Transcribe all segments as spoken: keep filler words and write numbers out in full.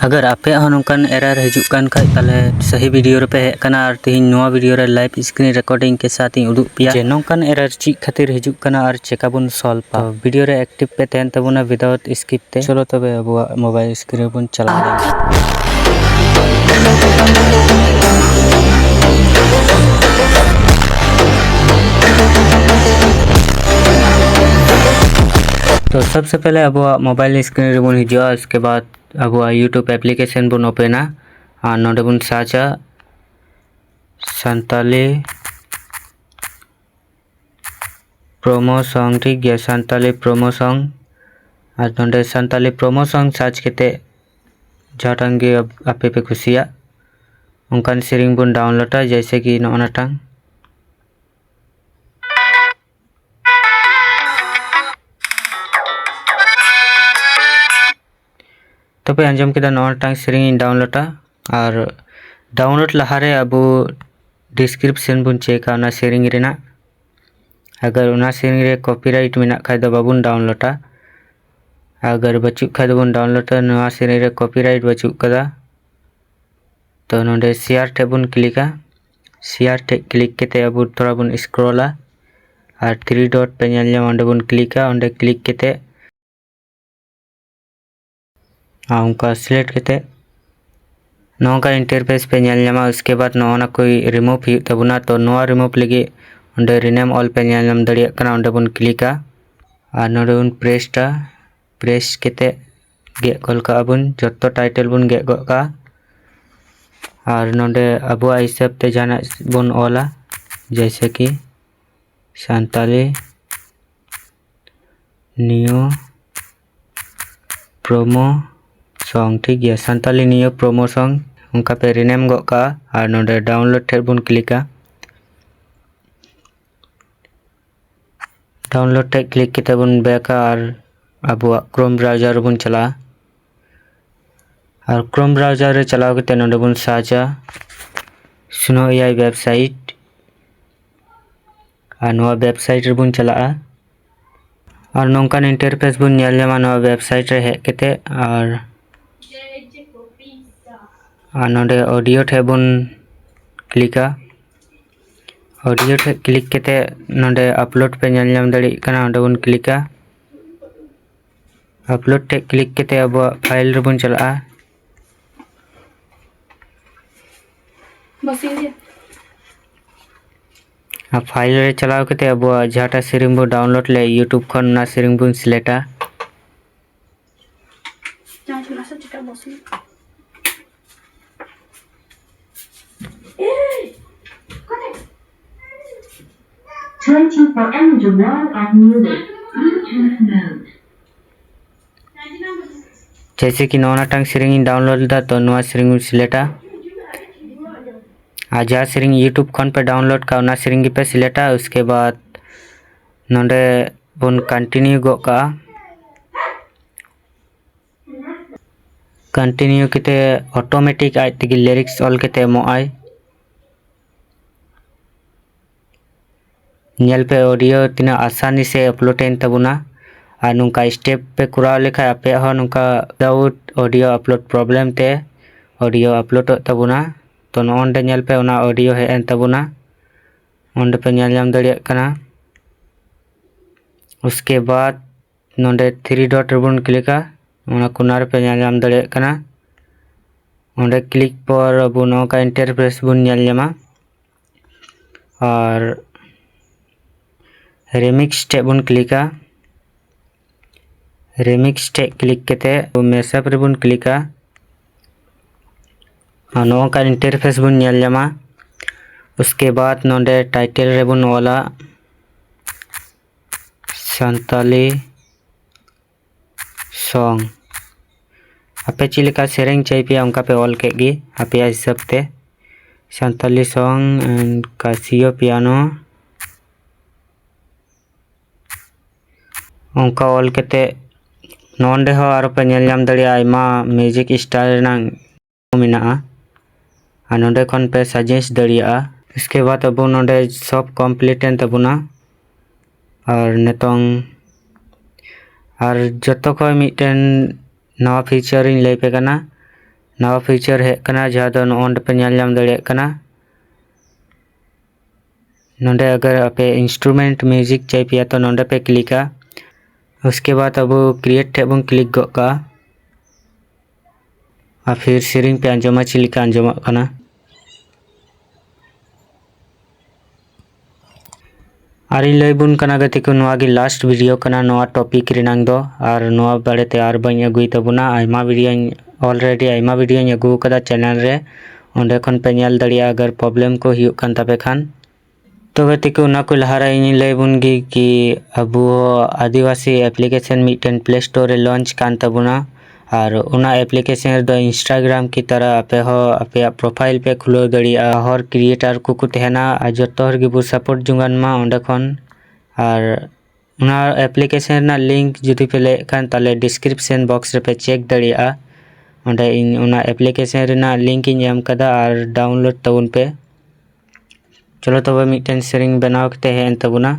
अगर ᱟᱯᱮᱭᱟᱜ ᱦᱚᱸ ᱱᱚᱝᱠᱟᱱ error ᱦᱤᱡᱩᱜ ᱠᱟᱱ ᱠᱷᱟᱡ, ᱛᱟᱦᱞᱮ ᱥᱟᱹᱦᱤ video ᱨᱮᱯᱮ ᱦᱮᱡ ᱟᱠᱟᱱᱟ᱾ ᱟᱨ ᱛᱤᱦᱤᱧ ᱱᱚᱣᱟ video ᱨᱮ live screen recording ᱠᱮ ᱥᱟᱛᱷ ᱤᱧ ᱩᱫᱩᱜ ᱯᱮᱭᱟ ᱡᱮ ᱱᱚᱝᱠᱟᱱ error ᱪᱮᱫ ᱠᱷᱟᱹᱛᱤᱨ ᱦᱤᱡᱩᱜ ᱠᱟᱱᱟ ᱟᱨ ᱪᱮᱠᱟ ᱵᱚᱱ solve ᱟ᱾ ᱛᱚ video ᱨᱮ active ᱯᱮ ᱛᱟᱦᱮᱱ ᱛᱟᱵᱚᱱᱟ without skip ᱛᱮ᱾ ᱪᱚᱞᱚ ᱛᱚᱵᱮ ᱟᱵᱚᱣᱟᱜ mobile screen ᱨᱮᱵᱚᱱ ᱪᱟᱞᱟᱣ ᱞᱮᱱ ᱜᱮ᱾ ᱛᱚ ᱥᱚᱵᱥᱮ ᱯᱮᱦᱞᱮ ᱟᱵᱚᱣᱟᱜ mobile screen ᱨᱮᱵᱚᱱ ᱦᱤᱡᱩᱜᱼᱟ, ᱩᱥᱠᱮ ᱵᱟᱫ ᱟᱵᱚᱣᱟᱜ YouTube application ᱵᱚᱱ open ᱟ ᱟᱨ ᱱᱚᱰᱮ ᱵᱚᱱ search ᱟ ᱥᱟᱱᱛᱟᱞᱤ promo song, ᱴᱷᱤᱠ ᱜᱮᱭᱟ, ᱥᱟᱱᱛᱟᱞᱤ promo song᱾ ᱟᱨ ᱱᱚᱰᱮ ᱥᱟᱱᱛᱟᱞᱤ promo song search ᱠᱟᱛᱮ ᱡᱟᱦᱟᱸᱴᱟᱝ ᱜᱮ ᱟᱯ-, ᱟᱯᱮ ᱯᱮ ᱠᱩᱥᱤᱭᱟᱜ ᱚᱱᱠᱟᱱ ᱥᱮᱨᱮᱧ ᱵᱚᱱ download ᱟ, ᱡᱮᱭᱥᱮ ᱠᱤ ᱱᱚᱜᱼᱚ ᱱᱟᱴᱟᱝ᱾ ᱛᱚᱵᱮ ᱟᱸᱡᱚᱢ ᱠᱮᱫᱟ, ᱱᱚᱜᱼᱚ ᱱᱟᱴᱟᱝ ᱥᱮᱨᱮᱧ ᱤᱧ download ᱟ᱾ ᱟᱨ download ᱞᱟᱦᱟᱨᱮ ᱟᱵᱚ description ᱵᱚᱱ check ᱟ ᱚᱱᱟ ᱥᱮᱨᱮᱧ ᱨᱮᱱᱟᱜ᱾ ᱟᱜᱟᱨ ᱚᱱᱟ ᱥᱮᱨᱮᱧ ᱨᱮ copyright ᱢᱮᱱᱟᱜ ᱠᱷᱟᱡ ᱫᱚ ᱵᱟᱵᱚᱱ download ᱟ᱾ ᱟᱜᱟᱨ ᱵᱟᱹᱪᱩᱜ ᱠᱷᱟᱡ ᱫᱚᱵᱚᱱ download ᱟ, ᱱᱚᱣᱟ ᱥᱮᱨᱮᱧ ᱨᱮ copyright ᱵᱟᱹᱪᱩᱜ ᱠᱟᱫᱟ᱾ ᱛᱚ ᱱᱚᱰᱮ share ᱴᱷᱮᱡ ᱵᱚᱱ click ᱟ᱾ Share ᱴᱷᱮᱡ click ᱠᱟᱛᱮ ᱟᱵᱚ ᱛᱷᱚᱲᱟ ᱵᱚᱱ scroll ᱟ᱾ ᱟᱨ three dot ᱯᱮ ᱧᱮᱞ ᱧᱟᱢᱟ, ᱚᱸᱰᱮ ᱵᱚᱱ click ᱟ᱾ ᱚᱸᱰᱮ click ᱠᱟᱛᱮ ᱟᱨ ᱚᱱᱠᱟ select ᱠᱟᱛᱮ ᱱᱚᱝᱠᱟ interface ᱯᱮ ᱧᱮᱞ ᱧᱟᱢᱟ᱾ ᱩᱥᱠᱮ ᱵᱟᱫ ᱱᱚᱜᱼᱚ ᱱᱟ ᱠᱚ remove ᱦᱩᱭᱩᱜ ᱛᱟᱵᱚᱱᱟ᱾ ᱛᱚ ᱱᱚᱣᱟ remove ᱞᱟᱹᱜᱤᱫ ᱚᱸᱰᱮ rename all ᱯᱮ ᱧᱮᱞ ᱧᱟᱢ ᱫᱟᱲᱮᱭᱟᱜ ᱠᱟᱱᱟ, ᱚᱸᱰᱮ ᱵᱚᱱ click ᱟ᱾ ᱟᱨ ᱱᱚᱰᱮ ᱵᱚᱱ paste ᱟ᱾ Paste ᱠᱟᱛᱮ ᱜᱮᱫ ᱜᱚᱞ ᱠᱟᱜᱼᱟ ᱵᱚᱱ, ᱡᱚᱛᱚ title ᱵᱚᱱ ᱜᱮᱫ ᱜᱚᱫ ᱠᱟᱜᱼᱟ᱾ ᱟᱨ ᱱᱚᱰᱮ ᱟᱵᱚᱣᱟᱜ ᱦᱤᱥᱟᱹᱵ ᱛᱮ ᱡᱟᱦᱟᱱᱟᱜ ᱵᱚᱱ ᱚᱞᱟ, ᱡᱮᱭᱥᱮ ᱠᱤ ᱥᱟᱱᱛᱟᱞᱤ new promo song, ᱴᱷᱤᱠ ᱜᱮᱭᱟ, ᱥᱟᱱᱛᱟᱞᱤ new promo song᱾ ᱚᱱᱠᱟ ᱯᱮ rename ᱜᱚᱫ ᱠᱟᱜᱼᱟ ᱟᱨ ᱱᱚᱰᱮ download ᱴᱷᱮᱡ ᱵᱚᱱ click ᱟ᱾ Download ᱴᱷᱮᱡ click ᱠᱟᱛᱮ ᱵᱚᱱ back ᱟ ᱟᱨ ᱟᱵᱚᱣᱟᱜ Chrome browser ᱨᱮᱵᱚᱱ ᱪᱟᱞᱟᱜᱼᱟ᱾ ᱟᱨ Chrome browser ᱨᱮ ᱪᱟᱞᱟᱣ ᱠᱟᱛᱮ ᱱᱚᱰᱮ ᱵᱚᱱ search ᱟ Suno A I website᱾ ᱟᱨ ᱱᱚᱣᱟ website ᱨᱮᱵᱚᱱ ᱪᱟᱞᱟᱜᱼᱟ᱾ ᱟᱨ ᱱᱚᱝᱠᱟᱱ interface ᱵᱚᱱ ᱧᱮᱞ ᱧᱟᱢᱟ ᱱᱚᱣᱟ website ᱨᱮ ᱦᱮᱡ ᱠᱟᱛᱮ᱾ ᱟᱨ ᱟᱨ ᱱᱚᱰᱮ audio ᱴᱷᱮᱡ ᱵᱚᱱ ᱠᱞᱤᱠᱟ᱾ Audio ᱴᱷᱮᱡ ᱠᱞᱤᱠ ᱠᱟᱛᱮ ᱱᱚᱰᱮ upload ᱯᱮ ᱧᱮᱞ ᱧᱟᱢ ᱫᱟᱲᱮᱭᱟᱜ ᱠᱟᱱᱟ, ᱚᱸᱰᱮ ᱵᱚᱱ ᱠᱞᱤᱠᱟ᱾ Upload ᱴᱷᱮᱡ ᱠᱞᱤᱠ ᱠᱟᱛᱮ ᱟᱵᱚᱣᱟᱜ ᱯᱷᱟᱭᱤᱞ ᱨᱮᱵᱚᱱ ᱪᱟᱞᱟᱜᱼᱟ᱾ ᱟᱨ ᱯᱷᱟᱭᱤᱞ ᱨᱮ ᱪᱟᱞᱟᱣ ᱠᱟᱛᱮ ᱟᱵᱚᱣᱟᱜ ᱡᱟᱦᱟᱸᱴᱟᱜ ᱥᱮᱨᱮᱧ ᱵᱚ download ᱞᱮᱫ YouTube ᱠᱷᱚᱱ, ᱚᱱᱟ ᱥᱮᱨᱮᱧ ᱵᱚᱱ ᱥᱤᱞᱮᱠᱴᱟ᱾ Twenty-four and do not unmuted. Bluetooth mode. ᱡᱮᱭᱥᱮ ᱠᱤ ᱱᱚᱣᱟ ᱴᱟᱝ ᱥᱮᱨᱮᱧ ᱤᱧ download ᱞᱮᱫᱟ, ᱛᱚ ᱱᱚᱣᱟ ᱥᱮᱨᱮᱧ ᱵᱚᱱ ᱥᱤᱞᱮᱠᱴᱟ᱾ ᱟᱨ ᱡᱟᱦᱟᱸ ᱥᱮᱨᱮᱧ YouTube ᱠᱷᱚᱱ ᱯᱮ download ᱠᱟᱜᱼᱟ, ᱚᱱᱟ ᱥᱮᱨᱮᱧ ᱜᱮᱯᱮ ᱥᱤᱞᱮᱠᱴᱟ᱾ ᱩᱥᱠᱮ ᱵᱟᱫ ᱱᱚᱰᱮ ᱵᱚᱱ continue ᱜᱚᱫ ᱠᱟᱜᱼᱟ᱾ Continue ᱠᱟᱛᱮ automatic ᱟᱡ ᱛᱮᱜᱮ lyrics ᱚᱞ ᱠᱟᱛᱮ ᱮᱢᱚᱜ ᱟᱭ᱾ ᱧᱮᱞ ᱯᱮ audio ᱛᱤᱱᱟᱹᱜ ᱟᱥᱟᱱᱤ ᱥᱮ upload ᱮᱱ ᱛᱟᱵᱚᱱᱟ᱾ ᱟᱨ ᱱᱚᱝᱠᱟ step ᱯᱮ ᱠᱚᱨᱟᱣ ᱞᱮᱠᱷᱟᱡ ᱟᱯᱮᱭᱟᱜ ᱦᱚᱸ ᱱᱚᱝᱠᱟ without audio upload problem ᱛᱮ audio uploadᱚᱜ ᱛᱟᱵᱚᱱᱟ᱾ ᱛᱚ ᱱᱚᱜᱼᱚ ᱱᱚᱰᱮ ᱧᱮᱞ ᱯᱮ, ᱚᱱᱟ audio ᱦᱮᱡ ᱮᱱ ᱛᱟᱵᱚᱱᱟ, ᱚᱸᱰᱮ ᱯᱮ ᱧᱮᱞ ᱧᱟᱢ ᱫᱟᱲᱮᱭᱟᱜ ᱠᱟᱱᱟ᱾ ᱩᱥᱠᱮ ᱵᱟᱫ ᱱᱚᱰᱮ three dot ᱨᱮᱵᱚᱱ ᱠᱞᱤᱠᱟ, ᱚᱱᱟ ᱠᱚᱨᱱᱟᱨ ᱨᱮᱯᱮ ᱧᱮᱞ ᱧᱟᱢ ᱫᱟᱲᱮᱭᱟᱜ ᱠᱟᱱᱟ᱾ ᱚᱸᱰᱮ ᱠᱞᱤᱠ ᱯᱚᱨ ᱟᱵᱚ ᱱᱚᱝᱠᱟ interface ᱵᱚᱱ ᱧᱮᱞ ᱧᱟᱢᱟ᱾ ᱟᱨ remix ᱴᱷᱮᱡ ᱵᱚᱱ ᱠᱞᱤᱠᱟ᱾ Remix ᱴᱷᱮᱡ ᱠᱞᱤᱠ ᱠᱟᱛᱮ mashup ᱨᱮᱵᱚᱱ ᱠᱞᱤᱠᱟ᱾ ᱟᱨ ᱱᱚᱜᱼᱚ ᱱᱚᱝᱠᱟ interface ᱵᱚᱱ ᱧᱮᱞ ᱧᱟᱢᱟ᱾ ᱩᱥᱠᱮ ᱵᱟᱫ ᱱᱚᱰᱮ title ᱨᱮᱵᱚᱱ ᱚᱞᱟ ᱥᱟᱱᱛᱟᱞᱤ song᱾ ᱟᱯᱮ ᱪᱮᱫ ᱞᱮᱠᱟ ᱥᱮᱨᱮᱧ ᱪᱟᱹᱭ ᱯᱮᱭᱟ, ᱚᱱᱠᱟ ᱯᱮ ᱚᱞ ᱠᱮᱫ ᱜᱮ ᱟᱯᱮᱭᱟᱜ ᱦᱤᱥᱟᱹᱵ ᱛᱮ, Santali song and Casio piano᱾ ᱚᱱᱠᱟ ᱚᱞ ᱠᱟᱛᱮ ᱱᱚᱰᱮ ᱦᱚᱸ ᱟᱨᱚ ᱯᱮ ᱧᱮᱞ ᱧᱟᱢ ᱫᱟᱲᱮᱭᱟᱜᱼᱟ, ᱟᱭᱢᱟ music style ᱨᱮᱱᱟᱜ ᱢᱮᱱᱟᱜᱼᱟ᱾ ᱟᱨ ᱱᱚᱰᱮ ᱠᱷᱚᱱ ᱯᱮ suggest ᱫᱟᱲᱮᱭᱟᱜᱼᱟ᱾ ᱤᱥᱠᱮ ᱵᱟᱫ ᱟᱵᱚ ᱱᱚᱰᱮ ᱥᱚᱵ complete ᱮᱱ ᱛᱟᱵᱚᱱᱟ᱾ ᱟᱨ ᱱᱤᱛᱚᱝ ᱟᱨ ᱡᱚᱛᱚ ᱠᱷᱚᱱ ᱢᱤᱫᱴᱮᱱ ᱱᱟᱣᱟ ᱯᱷᱤᱪᱟᱨ ᱤᱧ ᱞᱟᱹᱭ ᱯᱮ ᱠᱟᱱᱟ᱾ ᱱᱟᱣᱟ ᱯᱷᱤᱪᱟᱨ ᱦᱮᱡ ᱠᱟᱱᱟ, ᱡᱟᱦᱟᱸ ᱫᱚ ᱱᱚᱜᱼᱚ ᱱᱚᱸᱰᱮ ᱯᱮ ᱧᱮᱞ ᱧᱟᱢ ᱫᱟᱲᱮᱭᱟᱜ ᱠᱟᱱᱟ᱾ ᱱᱚᱸᱰᱮ ᱟᱜᱟᱨ ᱟᱯᱮ ᱤᱱᱥᱴᱨᱩᱢᱮᱱᱴ ᱢᱤᱣᱡᱤᱠ ᱪᱟᱹᱭ ᱯᱮᱭᱟ, ᱛᱚ ᱱᱚᱸᱰᱮ ᱯᱮ ᱠᱞᱤᱠᱟ᱾ ᱩᱥᱠᱮ ᱵᱟᱫ ᱟᱵᱚ ᱠᱨᱤᱭᱮᱴ ᱴᱷᱮᱡ ᱵᱚᱱ ᱠᱞᱤᱠ ᱜᱚᱫ ᱠᱟᱜᱼᱟ᱾ ᱟᱨ ᱯᱷᱤᱨ ᱥᱮᱨᱮᱧ ᱯᱮ ᱟᱸᱡᱚᱢᱟ ᱪᱮᱫ ᱞᱮᱠᱟ ᱟᱸᱡᱚᱢᱚᱜ ᱠᱟᱱᱟ᱾ ᱟᱨᱤᱧ ᱞᱟᱹᱭ ᱵᱚᱱ ᱠᱟᱱᱟ ᱜᱟᱛᱮ ᱠᱚ, ᱱᱚᱣᱟ ᱜᱮ ᱞᱟᱥᱴ ᱵᱷᱤᱰᱤᱭᱳ ᱠᱟᱱᱟ ᱱᱚᱣᱟ ᱴᱚᱯᱤᱠ ᱨᱮᱱᱟᱝ ᱫᱚ᱾ ᱟᱨ ᱱᱚᱣᱟ ᱵᱟᱨᱮᱛᱮ ᱟᱨ ᱵᱟᱹᱧ ᱟᱹᱜᱩᱭ ᱛᱟᱵᱚᱱᱟ᱾ ᱟᱭᱢᱟ ᱵᱷᱤᱰᱤᱭᱳᱧ, ᱚᱞᱨᱮᱰᱤ ᱟᱭᱢᱟ ᱵᱷᱤᱰᱤᱭᱳᱧ ᱟᱹᱜᱩ ᱟᱠᱟᱫᱟ ᱪᱮᱱᱮᱞ ᱨᱮ, ᱚᱸᱰᱮ ᱠᱷᱚᱱ ᱯᱮ ᱧᱮᱞ ᱫᱟᱲᱮᱭᱟᱜᱼᱟ ᱟᱜᱟᱨ ᱯᱨᱚᱵᱞᱮᱢ ᱠᱚ ᱦᱩᱭᱩᱜ ᱠᱟᱱ ᱛᱟᱯᱮ ᱠᱷᱟᱱ᱾ ᱛᱚ ᱜᱟᱛᱮ ᱠᱚ, ᱚᱱᱟ ᱠᱚ ᱞᱟᱦᱟᱨᱮ ᱤᱧᱤᱧ ᱞᱟᱹᱭ ᱵᱚᱱ ᱜᱮ ᱠᱤ ᱟᱵᱚ ᱟᱹᱫᱤᱵᱟᱹᱥᱤ ᱮᱯᱞᱤᱠᱮᱥᱚᱱ ᱢᱤᱫᱴᱮᱱ ᱯᱞᱮ ᱥᱴᱳᱨ ᱨᱮ ᱞᱚᱧᱪ ᱠᱟᱱ ᱛᱟᱵᱚᱱᱟ᱾ ᱟᱨ ᱚᱱᱟ ᱮᱯᱞᱤᱠᱮᱥᱚᱱ ᱨᱮᱫᱚ ᱤᱱᱥᱴᱟᱜᱨᱟᱢ ᱠᱤ ᱛᱟᱨᱟ ᱟᱯᱮ ᱦᱚᱸ ᱟᱯᱮᱭᱟᱜ ᱯᱨᱚᱯᱷᱟᱭᱤᱞ ᱯᱮ ᱠᱷᱩᱞᱟᱹᱣ ᱫᱟᱲᱮᱭᱟᱜᱼᱟ᱾ ᱦᱚᱲ ᱠᱨᱤᱭᱮᱴᱟᱨ ᱠᱚᱠᱚ ᱛᱟᱦᱮᱱᱟ ᱟᱨ ᱡᱚᱛᱚ ᱦᱚᱲ ᱜᱮᱵᱚ ᱥᱟᱯᱳᱨᱴ ᱡᱚᱝᱟᱱ ᱢᱟ ᱚᱸᱰᱮ ᱠᱷᱚᱱ᱾ ᱟᱨ ᱚᱱᱟ ᱮᱯᱞᱤᱠᱮᱥᱚᱱ ᱨᱮᱱᱟᱜ ᱞᱤᱝᱠ ᱡᱩᱫᱤ ᱯᱮ ᱞᱟᱹᱭᱮᱫ ᱠᱷᱟᱱ, ᱛᱟᱦᱚᱞᱮ ᱰᱤᱥᱠᱨᱤᱯᱥᱚᱱ ᱵᱚᱠᱥ ᱨᱮᱯᱮ ᱪᱮᱠ ᱫᱟᱲᱮᱭᱟᱜᱼᱟ᱾ ᱚᱸᱰᱮ ᱤᱧ ᱚᱱᱟ ᱮᱯᱞᱤᱠᱮᱥᱚᱱ ᱨᱮᱱᱟᱜ ᱞᱤᱝᱠ ᱤᱧ ᱮᱢ ᱠᱟᱫᱟ, ᱟᱨ ᱰᱟᱣᱩᱱᱞᱳᱰ ᱛᱟᱵᱚᱱ ᱯᱮ᱾ ᱪᱚᱞᱚ ᱛᱚᱵᱮ ᱢᱤᱫᱴᱮᱱ ᱥᱮᱨᱮᱧ ᱵᱮᱱᱟᱣ ᱠᱟᱛᱮ ᱦᱮᱡ ᱮᱱ ᱛᱟᱵᱚᱱᱟ᱾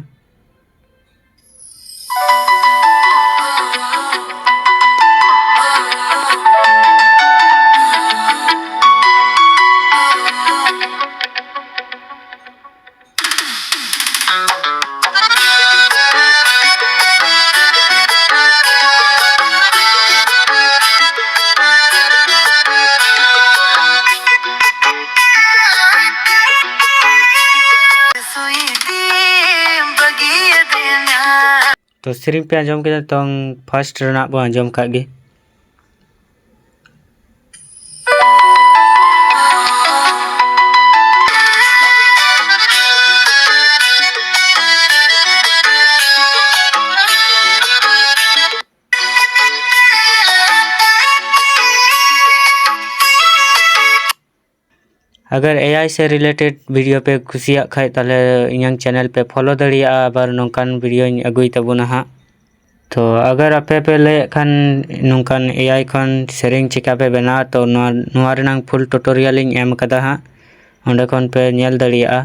ᱛᱚ ᱥᱮᱨᱮᱧ ᱯᱮ ᱟᱸᱡᱚᱢ ᱠᱮᱫᱟ, ᱛᱚ ᱯᱷᱟᱥᱴ ᱨᱮᱱᱟᱜ ᱵᱚ ᱟᱸᱡᱚᱢ ᱠᱟᱜ ᱜᱮ᱾ ᱟᱜᱟᱨ ᱮ ᱟᱭ ᱥᱮ ᱨᱤᱞᱮᱴᱮᱰ ᱵᱷᱤᱰᱤᱭᱳ ᱯᱮ ᱠᱩᱥᱤᱭᱟᱜ ᱠᱷᱟᱡ, ᱛᱟᱦᱞᱮ ᱤᱧᱟᱹᱝ ᱪᱮᱱᱮᱞ ᱯᱮ ᱯᱷᱚᱞᱳ ᱫᱟᱲᱮᱭᱟᱜᱼᱟ᱾ ᱟᱵᱟᱨ ᱱᱚᱝᱠᱟᱱ ᱵᱷᱤᱰᱤᱭᱳᱧ ᱟᱹᱜᱩᱭ ᱛᱟᱵᱚᱱᱟ ᱦᱟᱸᱜ᱾ ᱛᱚ ᱟᱜᱟᱨ ᱟᱯᱮ ᱯᱮ ᱞᱟᱹᱭᱮᱫ ᱠᱷᱟᱱ ᱱᱚᱝᱠᱟᱱ ᱮ ᱟᱭ ᱠᱷᱚᱱ ᱥᱮᱨᱮᱧ ᱪᱤᱠᱟ ᱯᱮ ᱵᱮᱱᱟᱣᱟ, ᱛᱚ ᱱᱚᱣᱟ, ᱱᱚᱣᱟ ᱨᱮᱱᱟᱝ ᱯᱷᱩᱞ ᱴᱩᱴᱳᱨᱤᱭᱟᱞ ᱤᱧ ᱮᱢ ᱠᱟᱫᱟ ᱦᱟᱸᱜ᱾ ᱚᱸᱰᱮ ᱠᱷᱚᱱ ᱯᱮ ᱧᱮᱞ ᱫᱟᱲᱮᱭᱟᱜᱼᱟ᱾